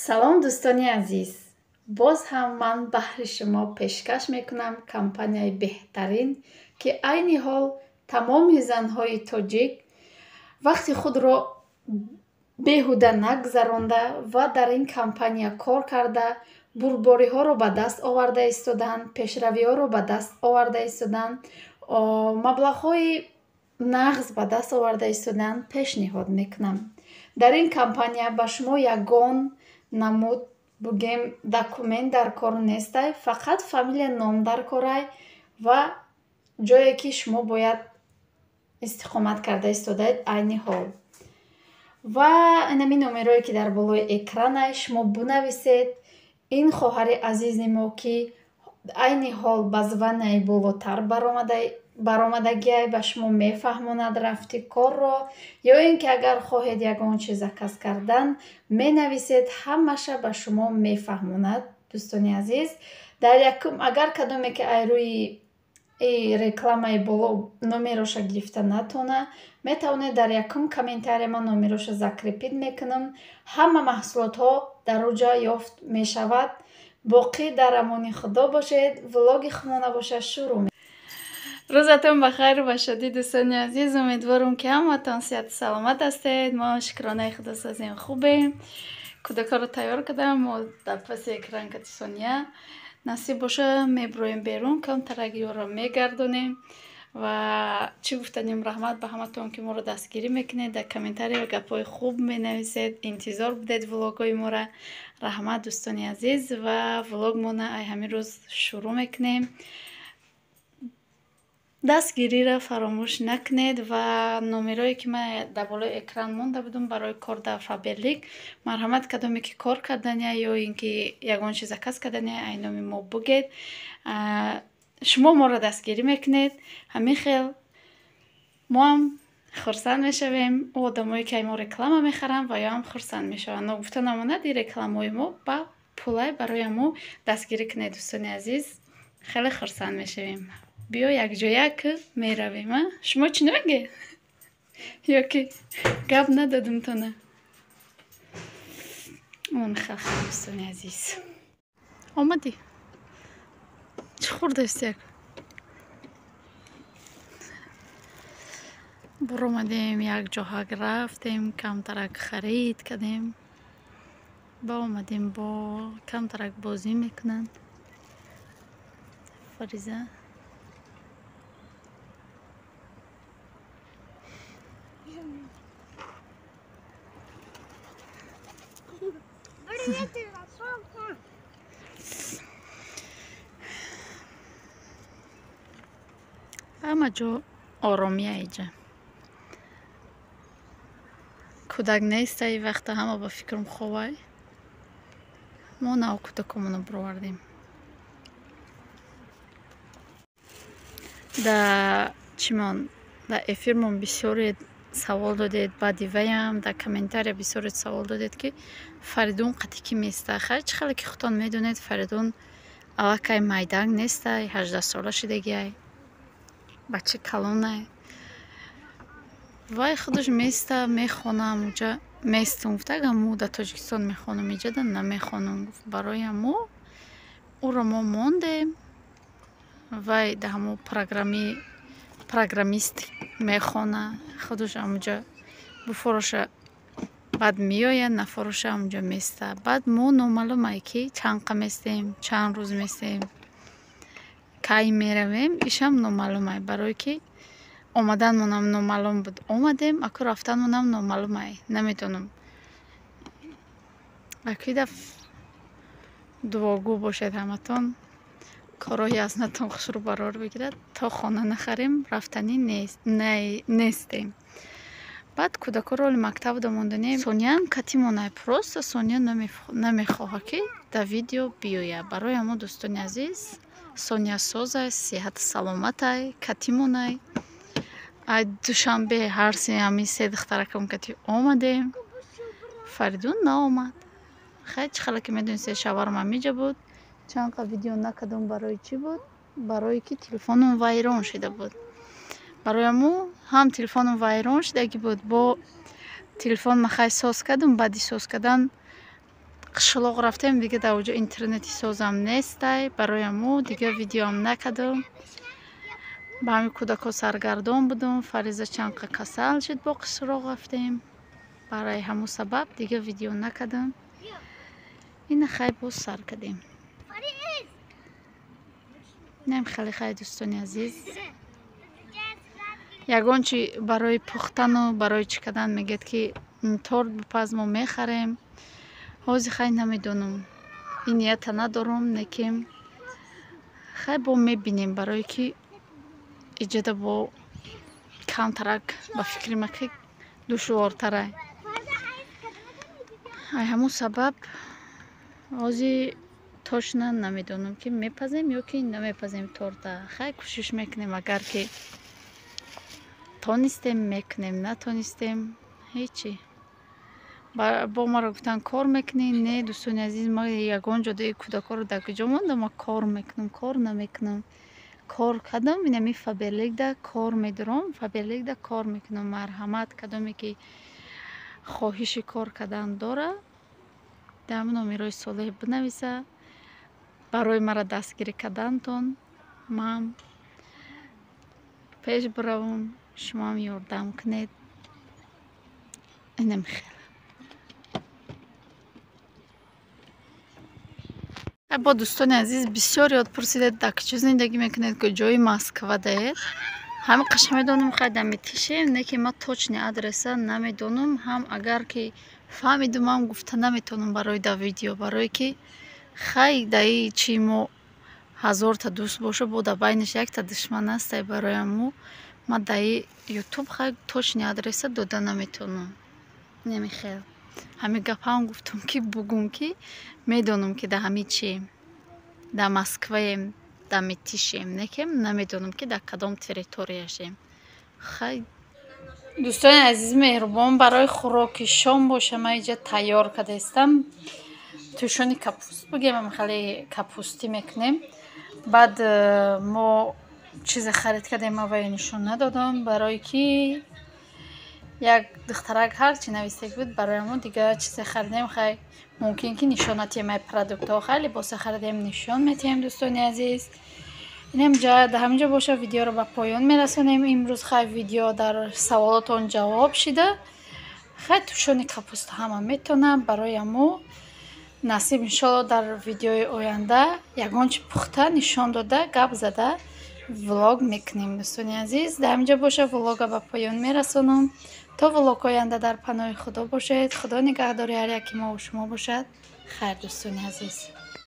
Салом, дӯстони азиз! Боз ҳам ман баҳри шумо пешкаш мекунам компанияи беҳтарин, ки айни ҳол тамоми занҳои тоҷик вақти худро беҳуда нагзаронда ва дар ин компания кор карда, бурдбориҳоро ба даст оварда истодаанд, пешравиҳоро ба даст оварда истодаанд, маблағҳои нағз ба даст оварда истодаанд, пешниҳод мекунам. Дар ин компания ба шумо ягон намуд, бугем, документ дар кор нестай, фақат фамилия, ном дар корай ва ҷое ки шумо бояд истиқомат карда истодаед айни ҳол. Ва инами номерое ки дар болои экранай, шумо бинависед. Ин хоҳари азизи мо, ки айни ҳол ба званаи болотар баромадагиай, ба шумо мефаҳмонад рафти корро, ё ин ки агар хоҳед ягон чиз заказ кардан, менависед, ҳамаша ба шумо мефаҳмонад. Дӯстони азиз, дар якум, агар кадоме ки ай рӯи рекламаи боло номероша гирифта натона, метавонед дар якум комментария, ман номероша закрепить мекунам. Ҳама маҳсулотҳо дар оҷа ёфт мешавад. Боқӣ дар амони Худо бошед. Влоги хумона боша шурӯъ. Рӯзатон ба хайру ба шодӣ, дӯстони азиз! Умедворам, ки ҳаматон сиҳату саломат ҳастед. Мо, шукронаи Худо, созем, хубем. Кӯдакҳоро тайёр кардам, мо дар паси экран кати Сония. Насиб боша, меброем берун, камтарак ёро мегардонем. Ва чӣ гуфтанем, раҳмат ба ҳаматон, ки моро дастгирӣ мекунед, дар комментария гапҳои хуб менависед, интизор будед влогҳои мора. Раҳмат, дӯстони азиз. Ва влогмона ай ҳамин рӯз шурӯъ мекунем. Дастгириро фаромӯш накунед ва номерое ки ман дар болои экран монда будам барои кор дар Фаберлик, марҳамат, кадоме ки кор кардания ё ин ки ягон чиз заказ кардания, ай номи мо бугед. Шумо моро дастгирӣ мекунед, ҳамин хел моам хурсанд мешавем. Ӯ одамое ки ай мо реклама мехаранд, ва ёам хурсанд мешаванд. Ногуфта намонад, ин рекламаҳои мо ба пулай. Барои мо дастгирӣ кунед, дӯстони азиз, хеле хурсанд мешавем. Биё, якҷоя ки меравем. А шумо чӣ намегӯед ё ки гап надодумтона? Он хел, дӯстони азиз, омадӣ, чӣ хӯрдаст? Як буромадем, як ҷоҳак рафтем, камтарак харид кардем, ба омадем, бо камтарак бозӣ мекунанд Фариза. Привет, папа. Ҳама ҷо оромия иҷа, кӯдак неста и вақта, ҳама ба фикрам ховай. Мо нав кӯдакомоно бировардем. Да чимон, дар эфирмон бисёре савол додед, баъди ваям дар комментария бисёре савол додед, ки Фаридун қати кӣ места. Хайр, чӣ хеле ки худтон медонед, Фаридун аллакай майданг нестай, 18сола шидагиай, бача калонай. Вай худаш места, мехонам, уҷа местум гуфта, агар мо дар Тоҷикистон мехонам, иҷада намехонам гуфт. Барои ҳамо ӯро мо мондем. Вай дар ҳамо программист мехона, худаш ҳамуҷа буфороша, баъд меояд, нафороша ҳамуҷа места. Баъд мо номаълумай, ки чанд қа местем, чанд рӯз местем, кай меравем, ишам номаълумай, барое ки омаданмонам номаълум буд. Омадем, аку рафтанмонам номаълумай, намедонам. Акида дуогӯ бошед ҳаматон, корҳои азнатон хушрӯ барор бигирад. То хона нахарем, рафтанӣ нестем. Баъд кӯдакҳоро оли мактаб домонданем. Соняам катимонай, просто Соня намехоҳад, ки дар видео биёяд. Барои ҳамо, дӯстони азиз, Соня созай, сиҳату саломатай, катимонай. Ай Душанбе ҳар се, ҳамин се духтаракам кати омадем, Фаридун наомад. Хай, чӣ хеле ки медонистед, шаварам ҳамиҷа буд. Чанд қа видео накардам, барои чӣ буд? Барое ки телефоном вайрон шида буд. Барои ҳамо ҳам телефоном вайрон шидагӣ буд, бо телефон ман хай соз кардам. Баъди соз кардан Қишлоқ рафтем, дига дар оҷо интернети созам нестай, барои ҳамо дига видеоам накардам. Ба ҳамин кӯдакҳо саргардон будум. Фариза чанд қа касал шуд, бо қишлоқ рафтем. Барои ҳамон сабаб дига видео накардам. Ина хай боз сар кардем. Инам хеле хай, дӯстони азиз. Ягон чи барои пухтану барои чӣ кардан мегӯяд, ки торт бипаз, мо мехарем. Ҳозир хай намедонам, ин нията надорам, лекин хай бо мебинем, барое ки иҷода бо камтарак ба фикри ма ки душвортарай. Ай ҳамун сабаб ҳозир точно намедонам, ки мепазем ё ки намепазем торта. Хай кӯшиш мекунем, агар ки тонистем, мекунем, натонистем, ҳечи. Бо маро гуфтанд, кор мекунӣ? Не, дӯстони азиз, ма ягон ҷо кӯдакҳоро дар куҷо мондам, ма кор мекунам? Кор намекунам. Кор кардам, инами Фаберликда кор медорам, Фаберликда кор мекунам. Марҳамат, кадоме ки хоҳиши кор кардан дорад, дар номерои Солеҳ бинависа. Барои маро дастгирӣ кардантон ман пеш биравам, шумоам ёрдам кунед. Инам хел. Бо дӯстони азиз, бисёр ёд пурсидед, дар куҷо зиндагӣ мекунед, куҷои Москва даед. Ҳами қаша медонам, хай дар Мытищием, не ки ма точный адреса намедонам. Ҳам агар ки фаҳмидумам, гуфта наметавонам барои дар видео, барое ки хай даи чи мо ҳазорта дӯст боша, бо дар байнаш якта душман ҳастай. Барои ҳамо ма даи ютуб хай точный адреса дода наметавонам. Намехел ҳамин гапҳам гуфтам, ки бугум, ки медонам, ки дар ҳамин чи дар Москваем, дар Мытищием, не ки намедонам, ки дар кадом территорияшем. Хай, дӯстони азиз меҳрубон, барои хӯроки шом боша, ман инҷа тайёр кардаистам тушёный капуст бигем, хеле капустӣ мекунем. Баъд мо чизе харид кардем, ман вайо нишон надодам, барое ки як духтарак ҳарчи навистаг буд. Барои ҳамон дига чизе харидем, хай мумкин ки нишон натиҳем ай продуктҳо. Хай либосе харидем, нишон метиҳем, дӯстони азиз. Инам дар ҳаминҷо боша, видеоро ба поён мерасонем имрӯз. Хай видео дар саволотон ҷавоб шида. Хай тушёный капуста ҳама метавонам, барои ҳамо насиб, иншоалло, дар видеои оянда ягон чи пухта нишон дода, гап зада влог мекунем. Дӯстони азиз, дар ҳаминҷо боша, влога ба поён мерасонам. То влог оянда дар паноҳи Худо бошед. Худо нигаҳдори ҳар яки мову шумо бошад. Хайр, дӯстони азиз.